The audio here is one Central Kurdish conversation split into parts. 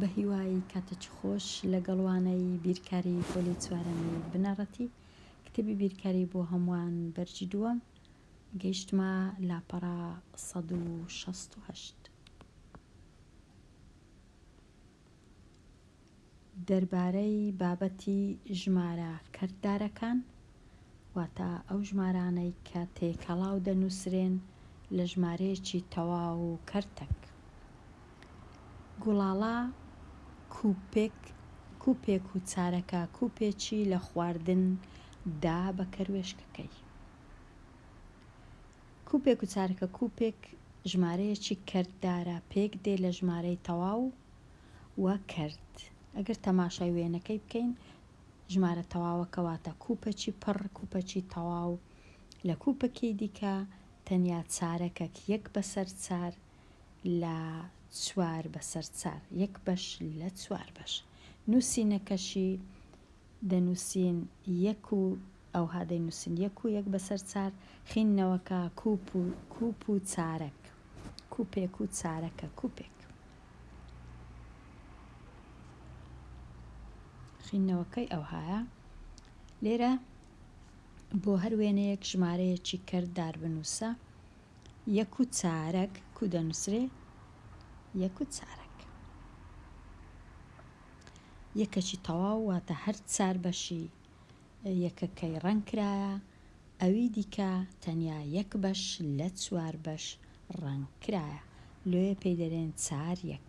بەهیوای کاتێکی خۆش لەگەڵ وانەی بیرکاری پۆلی چوارەمی بنەڕەتی کتێبی بیرکاری بۆ هەمووان بەرگی دووەم گەیشتمە لاپەڕە 168. دەربارەی بابەتی ژمارە کەرتدارەکان، واتە ئەو ژمارانەی کە تێکەڵاو دەنووسرێن لە ژمارەیەکی تەواو و کەرتەک. گوڵاڵە کوپێک کوپێک و چارەکە کوپێکی لە خواردن دا بە کەروێشکەکەی. کوپێک و چارەکە کوپێک ژمارەیەکی کەرتدارە پێک دێ لە ژمارەی تەواو و کەرت. ئەگەر تەماشای وێنەکەی بکەین ژمارە تەواوەکە واتە کوپەکی پڕ، کوپەکی تەواو، لە کوپەکەی دیکە تەنیا چارەکەک یەک بەسەر چار لە چوار بەسەر چار، یەک بەش لە چوار بەش. نووسینەکەشی دەنووسین یەک و ئەوها دەینووسین یەک و یەک بەسەر چار، خیندنەوەکە کوپ و کوپ و چارەک، کوپێک و چارەکە کوپێک. خیندنەوەکەی ئەوهایە. لێرە بۆ هەر وێنەیەک ژمارەیەکی کەرتدار بنووسە. یەک و چارەک کو دەنووسرێ؟ یەک و چارەک. یەکەکی تەواو واتە هەر چار بەشی یەکەکەی ڕەنگ کرایە، ئەوی دیکە تەنیا یەک بەش لە چوار بەش ڕەنگ کرایە، لۆیە پێی دەرێن چار یەک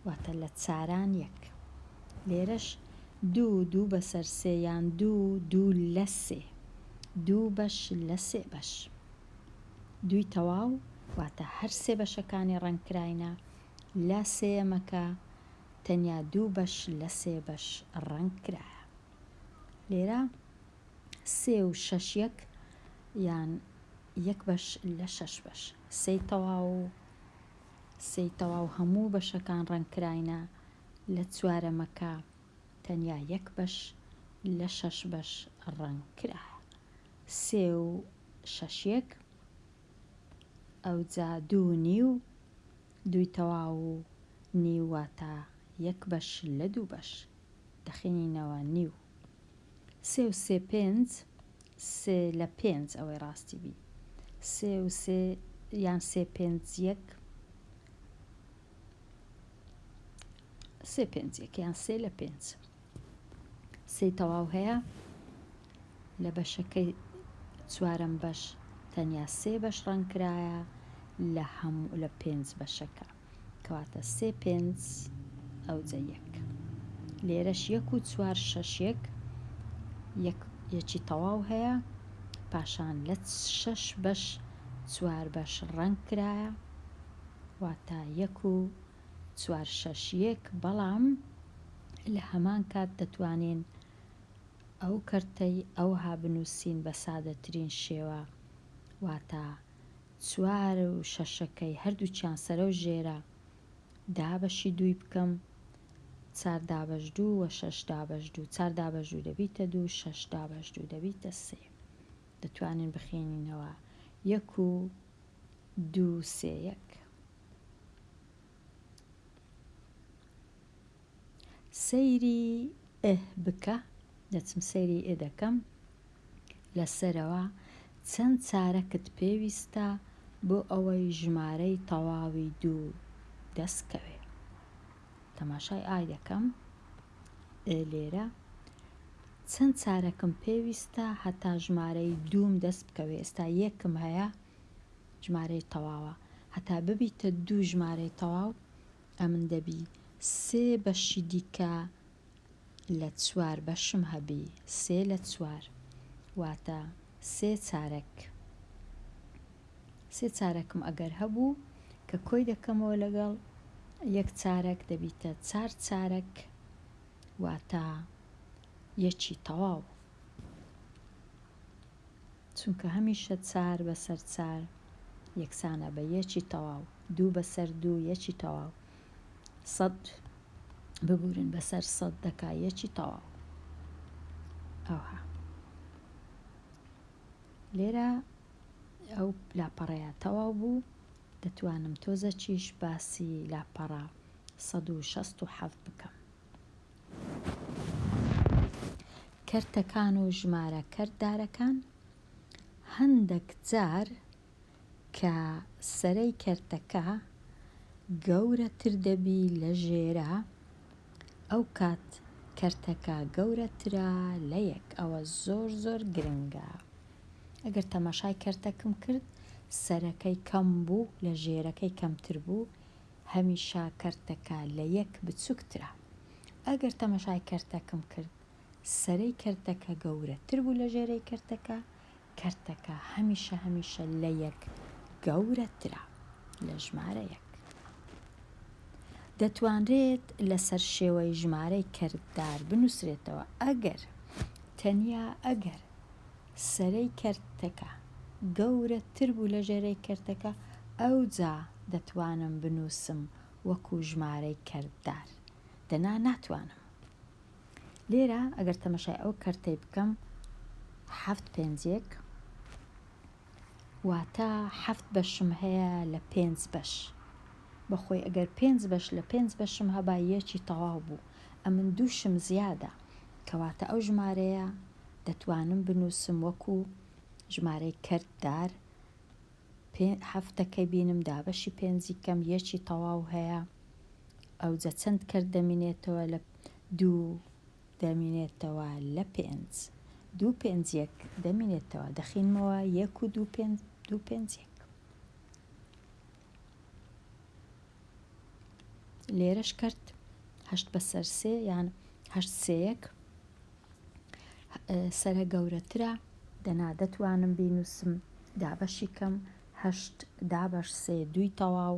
واتە لە چاران یەک. لێرەش دوو دوو بەسەر سێ یان دوو دوو لە سێ، دوو بەش لە سێ بەش. دووی تەواو واتە هەر سێ بەشەکانی ڕەنگ کراینە، لە سێیەمەکە تەنیا دوو بەش لە سێ بەش ڕەنگ کرایە. لێرە سێ و شەش یەک یان یەک بەش لە شەش بەش. سێی تەواو و سێی تەواو هەموو بەشەکان ڕەنگ کراینە، لە چوارەمەکە تەنیا یەک بەش لە شەش بەش ڕەنگ کرایە. سێ و شەش یەک ئەوجا دوو و نیو، دووی تەواو و نیو واتە یەک بەش لە دوو بەش. دەخینینەوە نیو. سێ و سێ پێنج، سێ لە پێنج ئەوەی ڕاستی بی. سێ و سێ یان سێ پێنج یەک، سێ پێنج یەک یان سێ لە پێنج. سێی تەواو هەیە لە بەشەکەی چوارەم بەش تەنیا سێ بەش ڕەنگ کرایە لە هەموو لە پێنج بەشەکە کەواتە سێ پێنج ئەوجە یەک لێرەش یەک و چوار شەش یەک یەک یەکی تەواو هەیە پاشان لە شەش بەش چوار بەش ڕەنگ کرایە واتە یەک و چوار شەش یەک بەڵام لە هەمان کات دەتوانین ئەو کەرتەی ئەوها بنووسین بە سادەترین شێوە واتە چوار و شەشەکەی هەردووکیان سەرەو ژێرە دابەشی دووی بکەم چار دابەش دوو وە شەش دابەش دوو چار دابەش دوو دەبیتە دوو شەش دابەش دوو دەبیتە سێ دەتوانین بخێنینەوە یەک و دوو سێ یەک. سەیری ئه بکە، دەچم سەیری ئه دەکەم لە سەرەوە چەند چارەکت پێویستە بۆ ئەوەی ژمارەی تەواوی دوو دەست کەوێ. تەماشای ئای دەکەم ئه لێرە چەند چارەکم پێویستە هەتا ژمارەی دووم دەست بکەوێ ئێستا یەکم هەیە ژمارەی تەواوە هەتا ببیتە دوو ژمارەی تەواو ئەمن دەبی سێ بەشی دیکە لە چوار بەشم هەبی سێ لە چوار واتە سێ چارەک سێ چارەکم ئەگەر هەبوو کە کۆی دەکەمەوە لەگەڵ یەک چارەک دەبیتە چار چارەک واتە یەکی تەواو. چونکە هەمیشە چار بەسەر چار یەکسانە بە یەکی تەواو، دوو بەسەر دوو یەکی تەواو، سەد ببورن بەسەر سەد دەکا یەکی تەواو. ئەوها لێرە ئەو لاپەڕەیە تەواو بوو، دەتوانم تۆزەکیش باسی لاپەڕە. 167 بکەم. کەرتەکان و ژمارە کەرتدارەکان، هەندەک جار کە سەرەی کەرتەکە گەورەتر دەبی لە ژێرە ئەو کات کەرتەکە گەورەترە لە یەک ئەوە زۆر زۆر گرنگە ئەگەر تەماشای کەرتەکم کرد سەرەکەی کەم بوو لە ژێرەکەی کەمتر بوو هەمیشە کەرتەکە لە یەک بچوکترە ئەگەر تەماشای کەرتەکم کرد سەرەی کەرتەکە گەورەتر بوو لە ژێرەی کەرتەکە کەرتەکە هەمیشە هەمیشە لە یەک گەورەترە لە ژمارە یەک. دەتوانرێت لەسەر شێوەی ژمارەی کەرتدار بنووسرێتەوە ئەگەر، تەنیا ئەگەر، سەرەی کەرتەکە گەورەتر بوو لە ژێرەی کەرتەکە ئەوجا دەتوانم بنووسم وەکو ژمارەی کەرتدار دەنا ناتوانم. لێرە ئەگەر تەمەشای ئەو کەرتەی بکەم حەفت پێنج یەک واتە حەفت بەشم هەیە لە پێنج بەش بەخۆی ئەگەر پێنج بەش لە پێنج بەشم هەبا یەکی تەواو بوو ئەمن دووشم زیادە کەواتە ئەو ژمارەیە دەتوانم بنووسم وەکو ژمارەی کەرتدار پێ هەفتەکەی بینم دابەشی پێنجی کەم یەکی تەواو هەیە ئەوجە چەند کەرت دەمینێتەوە لە دوو دەمینێتەوە لە پێنج دوو پێنج یەک دەمینێتەوە دەخینمەوە یەک و دوو پێنج دوو پێنج یەک لێرەش کەرت هەشت بەسەر سێ یان هەشت سێ یەک سەرە گەورەترە دەنا دەتوانم بینوسم دابەشی کەم هەشت دابەش سێ دووی تەواو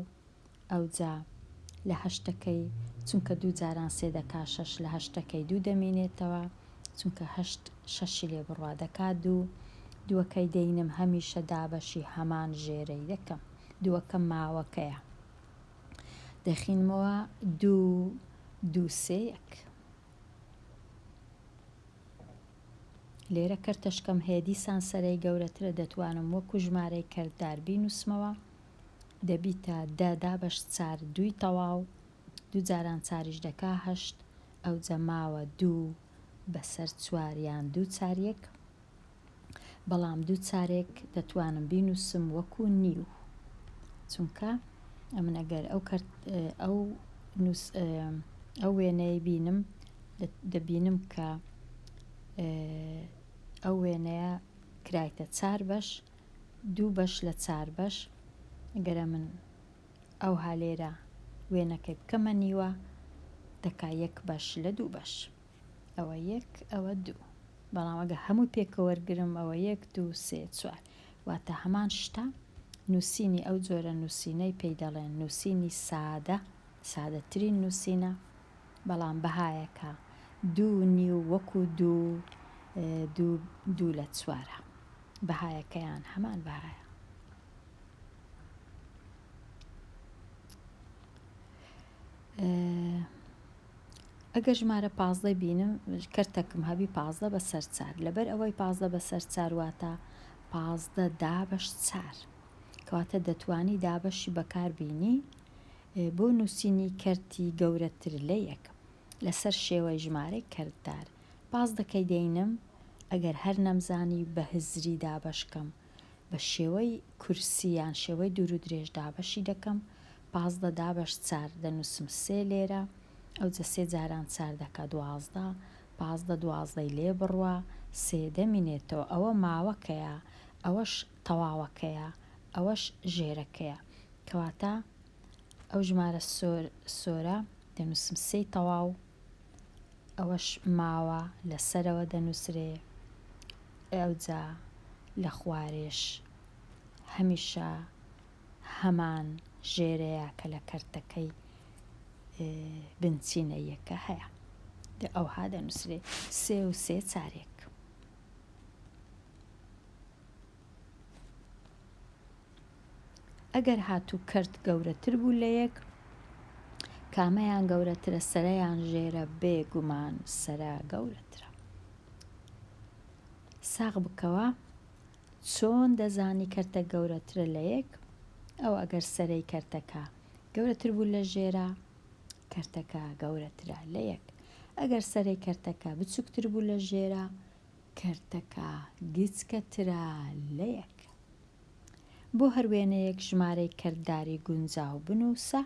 ئەوجا لە هەشتەکەی چونکە دوو جاران سێ دەکا شەش لە هەشتەکەی دوو دەمینێتەوە چونکە هەشت شەشی لێ بڕوا دەکا دوو دووەکەی دەینم هەمیشە دابەشی هەمان ژێرەی دەکەم دووەکە ماوەکەیە دەخینمەوە دوو دوو سێ یەک. لێرە کەرتەشکەم هەیە دیسان سەرەی گەورەترە دەتوانم وەکو ژمارەی کەرتدار بینوسمەوە دەبیتە دە دابەش چار دووی تەواو دوو جاران چاریش دەکا هەشت ئەوجە ماوە دوو بەسەر چوار یان دوو چار یەک بەڵام دوو چارێک دەتوانم بینوسم وەکو نیو چونکە ئەمن ئەگەر ئەو کەرت ئەو نووس ئەو وێنەیە بینم دەبینم کە ئەو وێنەیە کرایتە چار بەش دوو بەش لە چار بەش گەرە من ئەوها لێرە وێنەکەی بکەمە نیوە دەکا یەک بەش لە دوو بەش ئەوە یەک ئەوە دوو بەڵام ئەگە هەمووی پێکە وەرگرم ئەوە یەک دوو سێ چوار واتە هەمان شتە نووسینی ئەو جۆرە نووسینەی پێی دەڵێن نووسینی سادە سادەترین نووسینە بەڵام بەهایەکە دوو نیو وەکو دوو دوو دوو لە چوارە بەهایەکەیان هەمان بەهایە. ئەگەر ژمارە پازدەی بینم کەرتەکم هەبی پازدە بەسەر چار لەبەر ئەوەی پازدە بەسەر چار واتە پازدە دابەش چار کەواتە دەتوانی دابەشی بەکار بینی بۆ نووسینی کەرتی گەورەتر لە یەک لەسەر شێوەی ژمارەی کەرتدار پازدەکەی دەینم ئەگەر هەر نەمزانی بە هزری دابەشکەم بە شێوەی کورسی یان شێوەی دوور و درێژ دابەشی دەکەم، 15 دابەش چار دەنووسم سێ لێرە، ئەوجە سێ جاران چار دەکا 12، پازدە دوازدەی لێ بڕوا، سێ دەمینێتەوە، ئەوە ماوەکەیە، ئەوەش تەواوەکەیە، ئەوەش ژێرەکەیە، کەواتە ئەو ژمارە سۆر سۆرە دەنووسم سێی تەواو، ئەوەش ماوە لە سەرەوە دەنووسرێ ئەوجا لە خوارێش هەمیشە هەمان ژێرەیە کە لە کەرتەکەی بنچینەییەکە هەیە ئەوها دەنووسرێ سێ و سێ چارێک. ئەگەر هاتوو کەرت گەورەتر بوو لە یەک، کامەیان گەورەترە سەرە یان ژێرە؟ بێ گومان سەرە گەورەترە. ساغ بکەوە چۆن دەزانی کەرتە گەورەترە لە یەک؟ ئەو ئەگەر سەرەی کەرتەکە گەورەتر بوو لە ژێرە. کەرتەکە گەورەترە لە یەک. ئەگەر سەرەی کەرتەکە بچووکتر بوو لە ژێرە، کەرتەکە گچکەترە لە یەک. بۆ هەر وێنەیەک ژمارەی کەرتداری گونجاو بنووسە.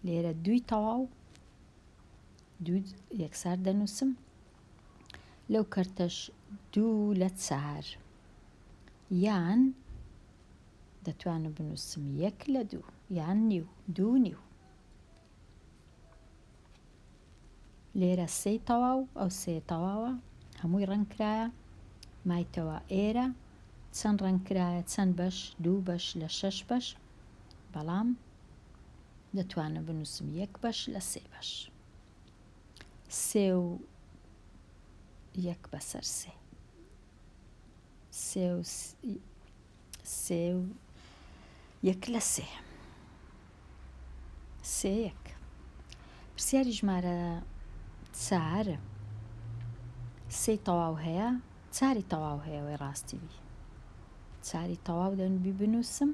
لێرە دووی تەواو دوو یەکسار دەنووسم. لەو کەرتەش دوو لە چار یان دەتوانم بنووسم یەک لە دوو یان نیو دوو نیو. لێرە سێی تەواو ئەو سێ تەواوە هەمووی ڕەنگ کرایە مایتەوە ئێرە چەند ڕەنگ کرایە چەند بەش دوو بەش لە شەش بەش بەڵام دەتوانم بنووسم یەک بەش لە سێ بەش سێ و یەک بەسەر سێ سێ و سێ و یەک لە سێ سێ یەک پرسیاری ژمارە چار سێی تەواو هەیە چاری تەواو هەیە وەی ڕاستی بی چاری تەواو دەنبی بنووسم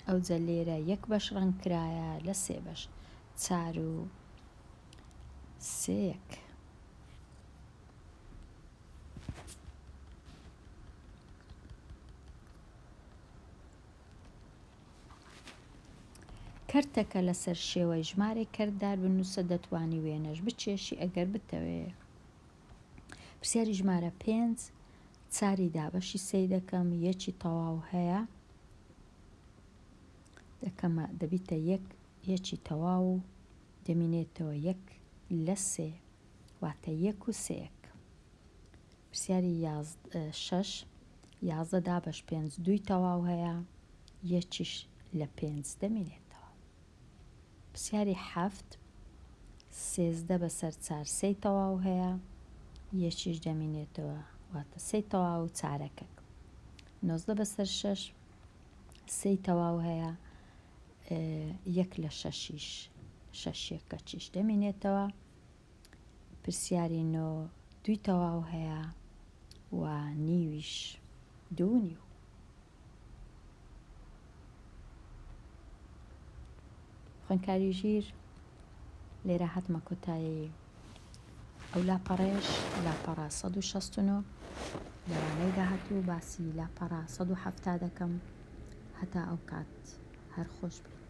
ئەوجە لێرە یەک بەش ڕەنگ کرایە لە سێ بەش چار و سێ یەک. کەرتەکە لەسەر شێوەی ژمارەی کەرتدار بنووسە دەتوانی وێنەش بکێشی ئەگەر بتەوێ. پرسیاری ژمارە پێنج چاری دابەشی سێی دەکەم یەکی تەواو هەیە دەکەمە دەبیتە یەک یەکی تەواو و دەمینێتەوە یەک لە سێ واتە یەک و سێیەک. پرسیاری شەش، 11 دابەش پێنج دووی تەواو هەیە، یەکیش لە پێنج دەمینێتەوە. پرسیاری حەفت، 13 بەسەر چار سێی تەواو هەیە، یەکیش دەمینێتەوە، واتە سێی تەواو و چارەکەک. 19 بەسەر شەش سێی تەواو هەیە، یەک لە شەشیش شەش یەکەچیش دەمینێتەوە. پرسیاری نۆ دووی تەواو هەیە و نیویش دوو نیو. خوێندکاری ژیر لێرە هاتمە کۆتایی ئەو لاپەڕەیەش لاپەڕە 169 لەوانەی داهاتوو باسی لاپەڕە 170 دەکەم هەتا ئەو کات هەر خۆش بیت.